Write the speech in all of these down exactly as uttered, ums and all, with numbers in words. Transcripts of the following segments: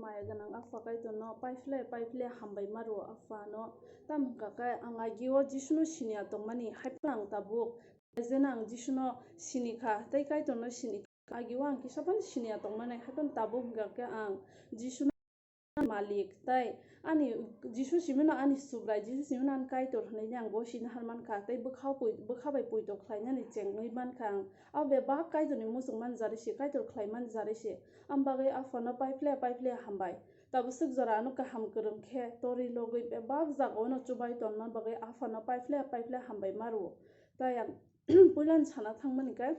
Maya gwnang Apha Kaitorno paiphle paiphle hambai ma rwo Aphano. Tamo hwnkha khe ang agio Jisuno siniya tongmani, haiphano ang tabuk. Jeno ang Jisuno sini kha, tei Kaitorno sini kha. Agio ang kisa phano siniya tongmani, haiphano tabuk hwnkha khe ang Jisuno malik, tei ani Jisu simino ani Subrai, Jisu simino ani Kaitor hwnwi ang bo sini har mankha, tei bwkha pui-, bwkha bai poito khlainani chengwi mankha ang. Abo bebak Kaitorni muchung manjari se, Kaitor khlai manjari se. Ang bagwi Aphano paiphle paiphle hambai. Tabuk swk jora ano kaham kwrwng khe torwi logwi bebak jagao no chubai tonna bagwi Aphano paiphle paiphle hambai ma rwo. Tai ang puilani sana thangmani khe,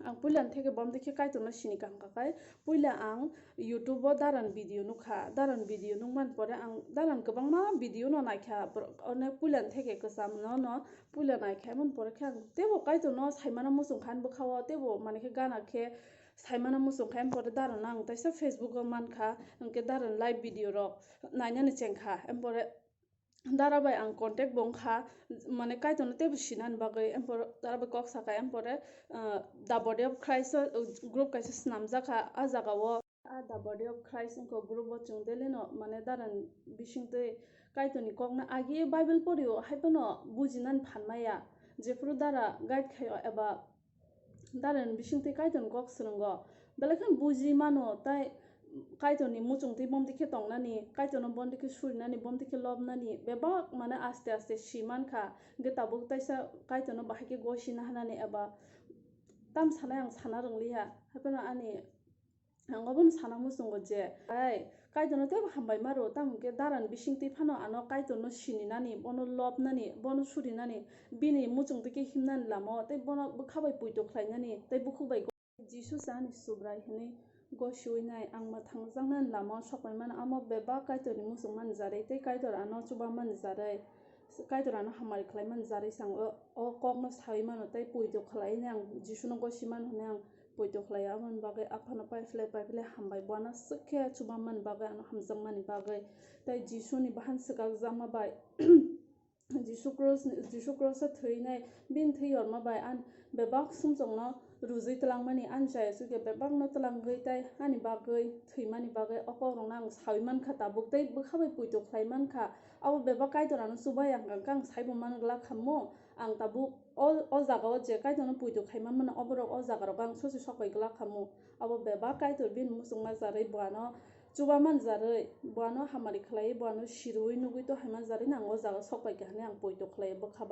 ang puilani theke bom dikhe Kaitorno sini kaham kha khai. Puila ang YouTube o daran video nukha. Daran video nukmani pore ang daran kwbangma video no naikha. Bro-, one puilani theke kwcham no no puila naikha. Emon pore khe ang tebo Kaitorno saimano muchung kha ani bwkhao, tebo mane khe gana khe saimano muchung kha. Em pore daran ang taisa Facebook o mankha, hwnkhe daran live video rok nainani chengkha. Em pore dara bai ang contact bo wngkha, mane Kaitorno teibo sinani bagwi, em pore dara bai kok sakha, em pore, ah, The Body of Christ o, uh, group kaisa swnamjakha, a jagao, a The Body of Christ wngkha group o chwng daily no, mane daran bisingtwi Kaitorni kokno agi Bible porio, haiphano bujinani phan maya, jephuru dara guide khaio eba Darani bisingtwi Kaitorni kok swrwngo. Belai kheno buji mano, tai Kaitorni muchungtwi bomti khe tongnani, Kaitorno bomti khe surinani, bomti khe lobnani, bebak mane aste aste si mankha. Hwnkhe tabuk taisa Kaitorno bahai khe gosina hanani eba tam sanai ang sana rwngliya. Haiphano ani Ang obono sana muchungo je, ai, Kaitorno teibo hambai ma rwo, tamo hwnkhe darani bisingtwi phano ano Kaitorno sininani, bono lobnani, bono surinani, bini muchungtwi khe himnani lama o, tei bono bwkha bai poito khlainani, tei bukhuk bai go-, Jisu se ani Subrai hwnwi gosiwi nai, ang mwthangjaknani lama o sok pai mano, amo bebak Kaitorni muchung manjarwi, tei Kaitor ano chuba manjarwi, Kaitor ano hamari khlai manjarwi, chwng o, o kokno saui mano, tei poito khlaiwi nai ang Jisuno gosi mano hwnwi ang poito khlaio, aboni bagwi Aphano paiphlai paiphlai hambai, bo ano swk khe chubammani bagwi, ano hamjakmani bagwi. Tei Jisuni bahan swkakjakma bai, Jisu Kros-, Jisu Kroso thwinai, bini thwi yorma bai ang bebak sumsokno rujui twlangmani, ani chaya chukya bebakno twlangwi tei ani bagwi thwimani bagwi o kokrokno ang saui mankha tabuk, tei bwkha bai poito khlai mankha. Abo bebak Kaitor ano chubai ang kha, ang saibo man glak kha mo. Ang tabuk o, o jaga o je Kaitorno poito khai man mano, oborok o jaga rok ang sosi sok pai glak kha mo. Abo bebak Kaitor bini muchung manjarwi, bo ano chuba manjarwi, bo ano hamari khlaiwi, bo ano sirwi nugwi to hai manjarwi no ang o jaga sok pai kha hwnwi ang poito khlai bwkha bai.